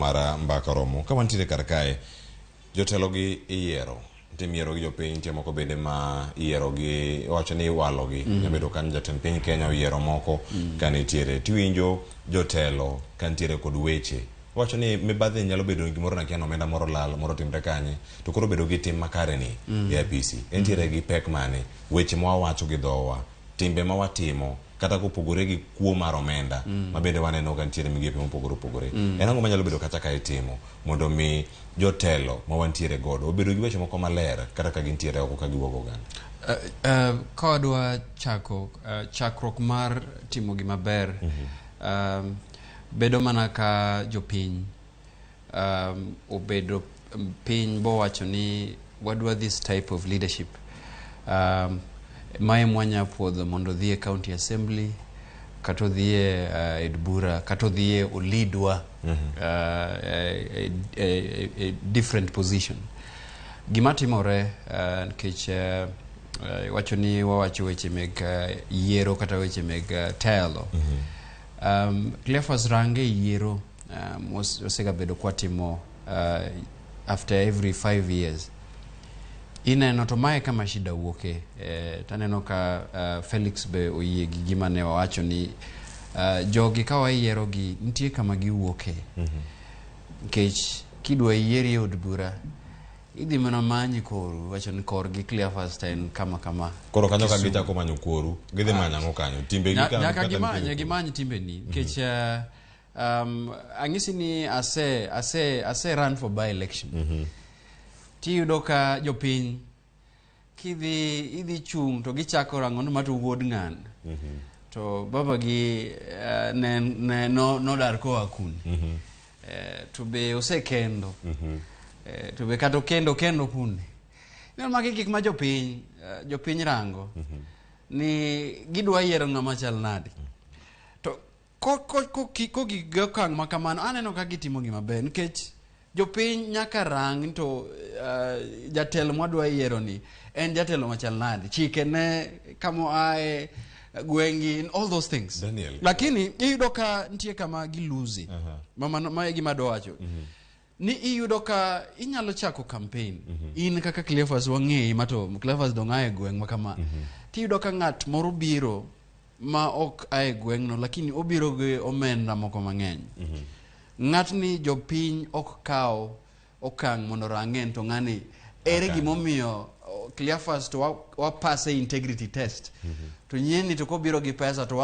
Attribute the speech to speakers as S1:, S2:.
S1: mar Mbaka Romo. Ka wantiere kar kae, jotelo gi iyiero, nitie miyiero gi jopiny, nitie moko bende ma iyiero gi iwacho ni iwalo gi. Nyabedo ka jatend piny Kenya oyiero moko ka nitiere. Tiwinjo jotelo ka nitiere kod weche. Iwacho ni mibadhi nyalo bedo gimoro nakia ni omenda moro lal, moro timre kanye, to koro bedo gi tim makare ni e apisi. Entiere gi pek mane? Weche ma wawacho gi dhowa, timbe ma watimo, kata kopogore gi kuo mar omenda ma bende waneno ka nitiere migepe mopogore opogore. En ang'o manyalo bedo kata ka itimo mondo mi jotelo ma wantiere godo obedo gi weche moko maler kata ka gintiere oko ka giwuogo oganda?
S2: Ka wadwa chako chakruok mar timo gima ber, bedo mana ka jopiny obedo piny bowacho ni wadwa this type of leadership, mae mwanya puodho mondo odhi e county assembly kata odhi e ed bura kata odhi e olidwa e different position. Gima timore, nikech wacho ni wawacho weche meg yiero kata weche meg telo, Cleophas, range yiero osegabedo kwatimo after every 5 years, ineno to mae kama shida wuoke. Taneno ka Felix be oyie gi gima ne wawacho ni jogi ka wayiero gi nitie kama giwuoke, nikech kidwa yieri e od bura, idhi mana manyi koru, wacho ni korgi Cleophas to en kama kama.
S1: Koro kanyo ka
S2: Kisumu.
S1: Gichako manyo koru, gidhi manyo ang'o kanyo? Timbegi
S2: Nyaka
S1: kata
S2: gimany
S1: nitiere
S2: gimany timbeni, nikech ang'isi ni ase run for by election, tiyudo ka jopiny kidhi idhi chung' to gichako rango ni ma to wuod ng'ani, to babagi ne no, nodar koa kune, to be osekendo, to be kata okendo kendo kune. Ineno, magi gik ma jopiny rango ni gidwa yiero ng'ama chal nade. To kogik gi okang' ma kamano, aneno ka gitimo gima ber, nikech jopiny nyaka rang ni to jatelo mwadwa yiero ni en jatelo machal nade, chike ne kama oaye, gweng'i, all those things.
S1: Daniel.
S2: Lakini iyudo ka nitie kama giluzi. Ma e gima adwa wacho ni iyudo ka inyalo chako campaign in kaka Cleophas, wang'eyi ma to Cleophas dong' ae gweng' ma kama, tiyudo ka ng'at moro biro ma ok ae gweng'no, lakini obiro gi omenda moko mang'eny. Ng'atni jopiny ok kaw okang' mondo rang'en to ng'ani ere gimomiyo Cleophas to wapase integrity test, to nyieni to kobiro gi pesa to wa